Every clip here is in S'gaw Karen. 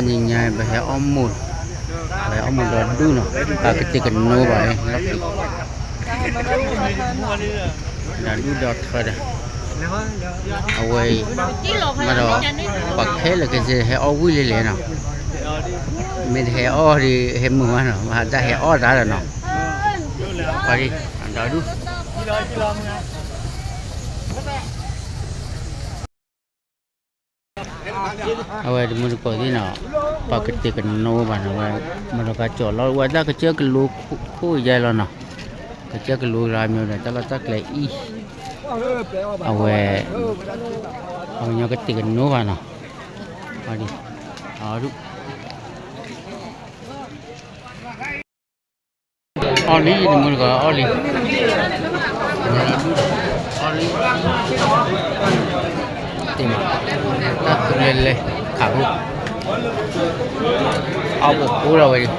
ညါပဟဲအီၣ်မူး, ပဟဲအီၣ်မူးဒီဒူၣ်နီၤ, ပကတဲာ်ကနိဘၣ်လီၢ်ခံ, ဒီဒူၣ်ဒီထၢဒီး, အဝဲအံၤ, မ့ၢ်ဒီး, ပှၤခဲလၢာ်ခဲဆ့ဟဲအီၣ်ဝံၣ်လဲၤလဲၤနီၤ, မ့ၢ်တဟဲအီၣ်ဒီးဟဲမုာ်မးနီၤ, မ့ၢ်တၢ်ဟဲအီၣ်တၢ်ဒီးနီၤ, ပှၤဒ်, ဒီဒူၣ် အဝဲတမုၢ်တကိးသ့ၣ်နီၤ, ပှၤကတဲာ်ကနိဘၣ်နီၤ, အဝဲ, မ့ၢ်ဒီးကကၠီၤလီၤဝဲတၢ်ကစၢၢ်ကလိခိၣ်ယါလီၤနီၤ, ကစၢၢ်ကလိလီၤမ့ၢ်ဒီးတၢ်လီၢ်တၢ်ကျဲအံၤ, အဝဲ, ပှၤကညီကတဲာ်ကနိဘၣ်နီၤ, အဒံး, အဒူၣ် အီၣ်လံ တမုၢ်တကိးအီၣ်လံ, အီၣ်လံ, တ့ၢ်မး, တၢ်သူလဲၤလဲၤ, ခးဖိ, အီၣ်ပဖိလီၤဝဲဒၣ်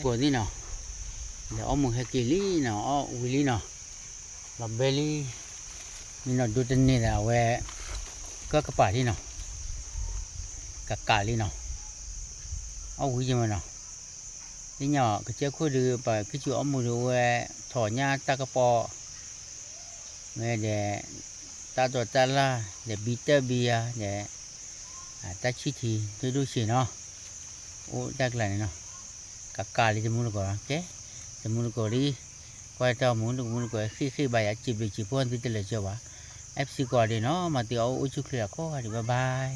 ကိးသ့ၣ်နီၤ, လဲၤအီၣ်မူးဟဲက့ၤလံနီၤ, အီၣ်ဝံၤလံနီၤ, လီၤဘဲလံ, မ့ၢ်နီၢ်ဒိတန့ၢ်ဒီးအဝဲ, ကၢၢ်ကပၤလံနီၤ, ကကးလံနီၤ, အီၣ်ဝံၤယမ့ၢ်နီၤ, သ့ၣ်ညါအီၤ ကစၢၢ်ခိၣ်ဒုး ပှၤကစၢၢ်အီၣ်မူးဒုးဝဲ, ထီၣ်ညါတၢ်ကပီၤ ဝဲဒီး, တၢ်ဒိးတၢ်လၢ်, ဒီးဘံတၢၢ်ဘံယၤဒီး, တၢ်ဆံၣ်ထံးဒိၣ်ဒိၣ်ဆံးနီၤ, အိၣ်တၢ်ကျါန့ၣ်နီၤ, ကကးလံတမုၢ်တကိး, ကဲ, တမုၢ်တကိးလံ, ကွၢ်တၢ်မူးတမုၢ်တကိး ဃ့ၢ်ဃ့ၢ်ဘၣ်ယၤ စံးဘျုးစံးဖှိၣ်သုတလၢာ်ကၠီဘၣ်, အဲၣ်ပစံးကိးဂၤဒဲးနီၤ, မၤသံအီၣ်အိၣ်ဆူၣ်ချ့လၢကိးဂၤဒဲး bye bye.